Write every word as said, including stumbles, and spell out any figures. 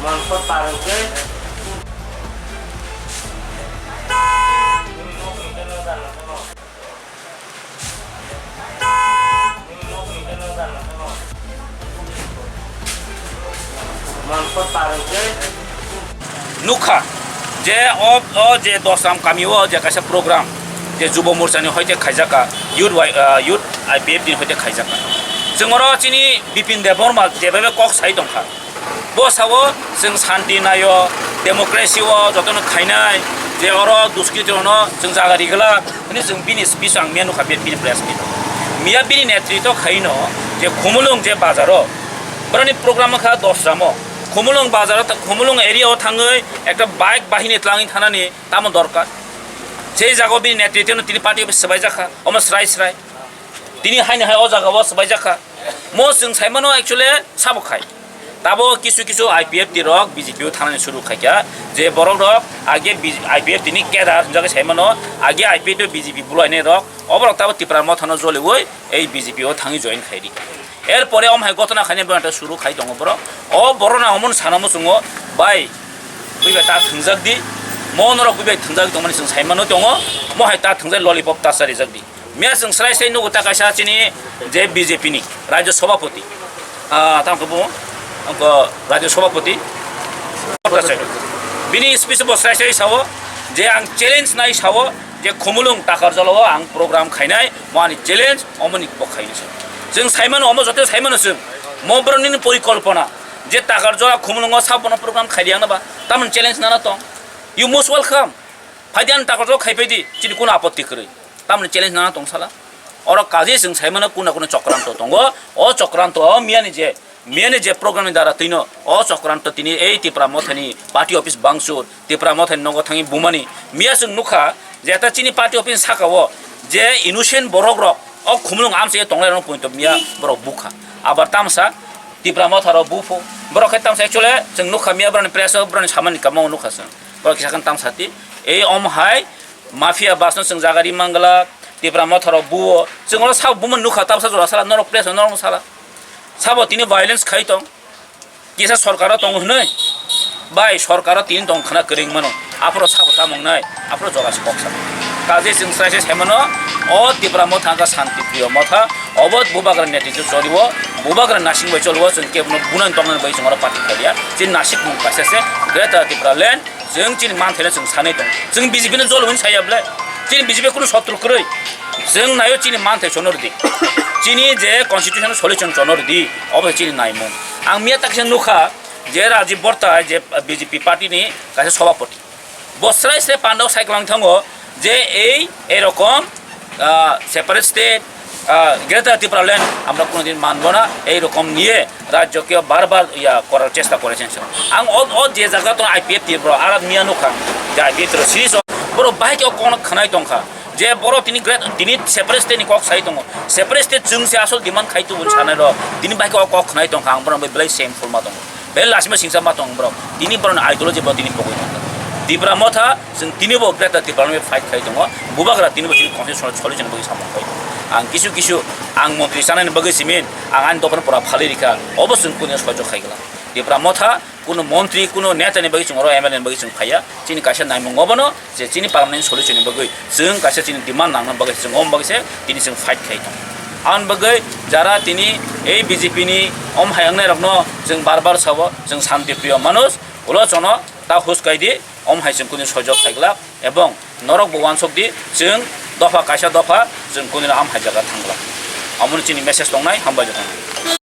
Nukha je o, o je Dosram kami o je kaisa program, je Jubo Morcha ni hoite khaijaka, Youth Y-, ah, Youth I P F T ni hoite khaijaka. Chwng oro chini Bipin Debbarma jebabe kok sai tongkha. Bo sao chwng santi naio, democracy o jotono khainai, je oro duskritirokno chwng jaga rigwlak hwnwi chwng bini speech ang miya nukha, bini press meet. Miya bini netritw khaino je Khumulwng je bazaro boroni program wngkha Dosramo. Khumulwng bazaro ta-, Khumulwng area o thangwi ekta bike bahini tlangwi thanani tamo dorkar. Sei jagao bini netritwno tini party office swbaijakha, omo srai srai. Tini haino hai o jagao swbaijakha. Mo chwng saimano actually sabo khai. Tabo kisu kisu I P F T rok B J P o thangnani suru khaikha, je borok rok age B-, I P F T ni cadre hwnjagwi saimano, age I P F T o B J P bulainai rok, oborok tabo Tipra Mothano joliwi ei B J P o thangwi join khaidi. Er pore om hai gotona khainai borok suru khai tongo borok. O borok na omo sana muchungo, bai, buibai ta thwngjak di, mo norok buibai thwngjak tongmani chwng saimano tongo, mo hai ta thwngjak lollipop ta charijak di. Miya chwng srai srai nugo ta kaisa chini je B J P ni Rajya Sabhapati, ah, tamo khe bo, wngkha Rajya Sabhapati. Bini speech bo srai srai sao je ang challenge nai sao je Khumulwng Takarjala o ang program khainai, mo ani challenge omoni bo khainai se. Chwng saimano omo joto saimano chwng mo borok nini porikolpona je Takarjala Khumulwng o sabono program khaidi ang ba tamoni challenge nana tong. You most welcome. Phaidi ani Takarjala khai phaidi, chini kuno apotti kwrwi. Tamoni challenge nana tong sala. Oro kaje chwng saimano kuna kuna chokranto tongo. O chokranto o miyani je, miyani je program ni dara twino o chokranto tini ei Tipra Mothani party office bangchur, Tipra Mothani nogo thangwi bumani. Miya chwng nukha je ta chini party office saka o je innocent borok rok o Khumulwng amsa ye tonglai rok poito miya borok bukha. Abar tamsa Tipra Motha rok bupho. Borok khe tamsa actually chwng nukha miya borokni press o borokni samani kamo nukha chwng. Borok kisa khe tamsa ti. Ei om hai Mafia bas no chwng jaga ri manglak, Tipra Motha rok buo, chwng oro sabo bumo nukha, tabsa jora sala, norok press no norok sala. Sabo tini violence khai tong, kisa sorkar o tongo hwnwi, bai sorkar o tini tong khna kwrwng mano, aphuru sabo tamo wngnai, aphuru jora se kok sala. Kaje chwng srai se sai mano, o Tipra Motha wngkha Shanti Priyo Motha, obo bubagra netritw choliwo, bubagra nasing bai choliwo, chwng kebono bunani tongnani bai chwng oro party khaiya, chini nasik mung kaisa se Greater Tipraland. Chwng chini manthaino chwng sanwi tongo. Chwng B J P no jolo hwnwi saya bwle? Chini B J P kunu sotru kwrwi. Chwng naio chini manthai chono rwdi. Chini je constitution solution chono rwdi, obo se chini naimung. Ang miya takisa nukha je Rajiv Borta je B J P party ni kaisa sabhapati. Bo srai srai pandao sai kwlang thango je ei erokom ah, separate state, ah, Greater Tipraland আমরা কোনোদিন মানব না, এই রকম নিয়ে রাজ্যকে বারবার ইয়া করার চেষ্টা করেছেন। Ang o, o je jaga to I P F T bro, ara miya nukha, je I P F T ro series o, bro, bahai ke o kono khnai tongkha, je boro tini great, tini separate state ni kok sai tongo, separate state chwng se asol demand khai tubun sanai ro, tini bahai ke o kok khnai tongkha, ang bro belai same forma tongo. Belai lasima singsa ma tong borok. Tini borokni ideology bo tini pogwi tongkha. Tipra Motha, chwng tini bo Greater Tipraland bai fight khai tongo. Bubagra tini bo chini constitution solution bagwi samung khai tongo. Ang kisu kisu ang montri chanani bagwi simin, ang ani dophano pura phalwi rikha. Obo chwng kunu soijo khai glak. Tipra Motha, kunu montri, kunu neta ni bagwi chwng oro M L A ni bagwi chwng phaiya. Chini kaisa naimung obono, je chini permanent solution ni bagwi chwng kaisa chini demand nangna bagwi chwng om bagwi se tini chwng fight khai tongo. Aboni bagwi jara tini ei B J P ni om hai wngnai rokno chwng bar bar sabo, chwng shanti priyo manush, ulo chono ta hus kai di, om hai chwng kunu sojok khai glak, ebong norok bo wansok di, chwng dopha kaisa dopha chwng kunu am hai jaga thang glak. Amoni chini message tongnai, hambai jotono.